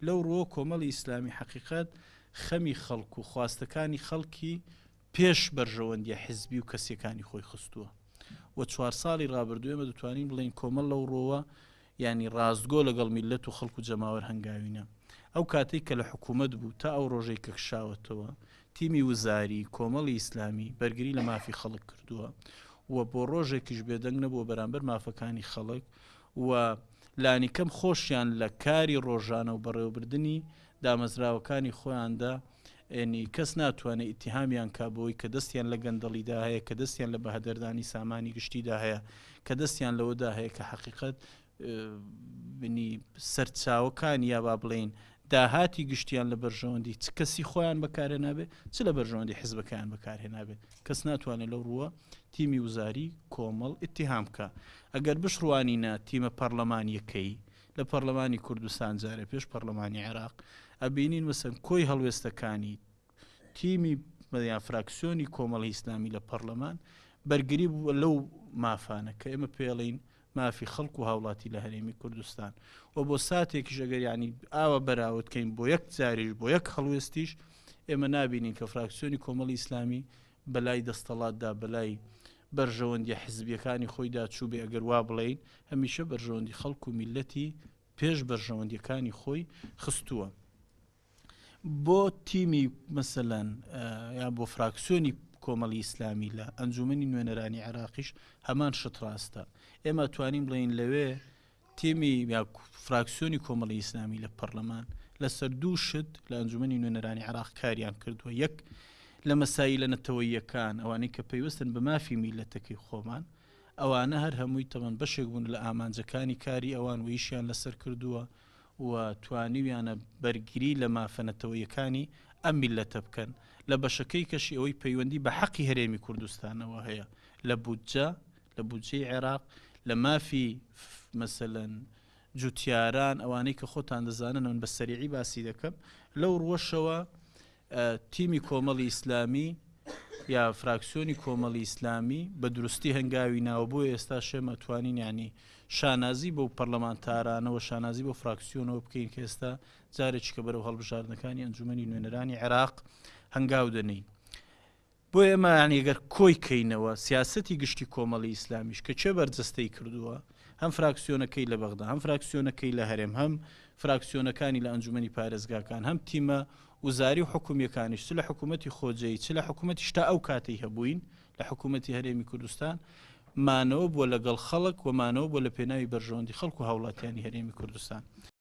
لەو ڕووە کۆمەڵی ئیسلامی حەقیقەت خەمی خەڵک و خواستەکانی خەڵکی پێش بەرژەوەندیە حزبی و کەسیەکانی خۆی خستووە و چوار ساڵی ڕابردوو ئێمە دەتوانین بڵێین کۆمەڵ لەو ڕووەوە یانی ڕاستگۆ لەگەڵ میللەت و خەڵک و جەماوەر هەنگاوی نا. ئەو کاتەی کە لە حکوومەت بوو تا ئەو ڕۆژەی کە کشاوەتەوە تیمی وزاری کۆمەڵی ئیسلامی بەرگری لە مافی خەڵک کردووە و بۆ ڕۆژێکیش بێدەنگ نەبووە بەرامبەر مافەکانی خەڵک و لانیکەم خۆشیان لە کاری ڕۆژانە و بەڕێوەبردنی دامەزراوەکانی خۆیاندا ینی کەس ناتوانێت ئیتیهامیان کا بەوەی کە دەستیان لە گەندەڵیدا هەیە، کە دەستیان لە بەهەدەردانی سامانی گشتیدا هەیە، کە دەستیان لەوەدا هەیە کە حەقیقەت ینی سەرچاوەکان یا با بڵێین داهاتی گشتیان لە بەرژەوەندی چ کەسی خۆیان بەکارهێنابێ چ لە بەرژەوەندی حزبەکەیان بەکارهێنابێ کەس ناتوانێت لەو ڕووە تیمی وزاری کۆمەڵ ئیتیهام بکا ئەگەر بشڕوانینە تیمە پەڕلەمانیەکەی لە پەڕلەمانی کوردستان جارێ پێش پەڕلەمانی عێراق ئەبینین مەسەن کۆی هەڵوێستەکانی تیمی یان فراکسیۆنی کۆمەڵی ئیسلامی لە پەڕلەمان بەرگری بووە لەو مافانە کە ئێمە پێڵین مافی خەڵک و هاوڵاتی لە هەرێمی کوردستان و بۆ ساتێکیش ئەگەر ینی ئاوە بەراورد کەین بۆ یەک جاریش بۆ یەک هەڵوێستیش ئێمە نابینین کە فراکسیۆنی کۆمەڵی ئیسلامی بەلای دەستەڵاتدا بەلای بەرژەوەندیە حزبیەکانی خۆیدا چووبێ ئەگەر وا بڵێین هەمیشە بەرژەوەندی خەڵک و میللەتی پێش بەرژەوەندیەکانی خۆی خستووە. بۆ تیمی مەسەلەن یا بۆ فراکسیۆنی کۆمەڵی ئیسلامی لە ئەنجومەنی نوێنەرانی عێراقیش هەمان شت ڕاستە. ئێمە توانین بڵێین لەوێ تیمی یا فراکسیۆنی کۆمەڵی ئیسلامی لە پەرلەمان لەسەر دوو شت لە ئەنجومەنی نوێنەرانی عێراق کاریان کردووە یەک لە مەسایلە نەتەوەییەکان ئەوانەی کە پەیوەستن بە مافی میلەتەکەی خۆمان ئەوانە هەر هەمووی تەمەن بەشێک بوون لە ئامانجەکانی کاری ئەوان و ئیشیان لەسەر کردووە و توانیویانە بەرگری لە مافە نەتەوەییەکانی ئەم میللەتە بکەن، لە بەشەکەی کەشی ئەوەی پەیوەندی بە حەقی هەرێمی کوردستانەوە هەیە لە بودجە، لە بودجەی عێراق، لە مافی مەسەلەن جوتیاران، ئەوانەی کە خۆتان دەزانن من بە سەریعی باسی دەکەم، لەو ڕووەشەوە تیمی کۆمەڵی ئیسلامی یا فراکسیۆنی کۆمەڵی ئیسلامی بە دروستی هەنگاوی ناوە بۆیە ئێستاش ئێمە توانین یانی شانازی بەو پەرلەمانتارانەوە شانازی بۆ فراکسیۆنەوە بکەین کە ئێستا جارێکی کە بەرەو هەڵبژاردنەکانی ئەنجومەنی نوێنەرانی عێراق هەنگاو دەنێین. بۆیە ئێمە یانی گەر کۆی کەینەوە سیاسەتی گشتی کۆمەڵی ئیسلامیش کە کێ بەرجەستەی کردووە هەم فراکسیۆنەکەی لە بەغدا هەم فراکسیۆنەکەی لە هەرێم هەم فراکسیۆنەکانی لە ئەنجومەنی پارێزگاکان هەم تیمە وزاری و حکومیەکانیش چ لە حکوومەتی خۆجێی چ لە حکوومەتیش تا ئەو کاتەی هەبووین لە حکوومەتی هەرێمی کوردستان مانەوە بووە لەگەڵ خەڵک و مانەوە بووە لە پێناوی بەرژەوەندی خەڵک و هاوڵاتیانی هەرێمی کوردستان.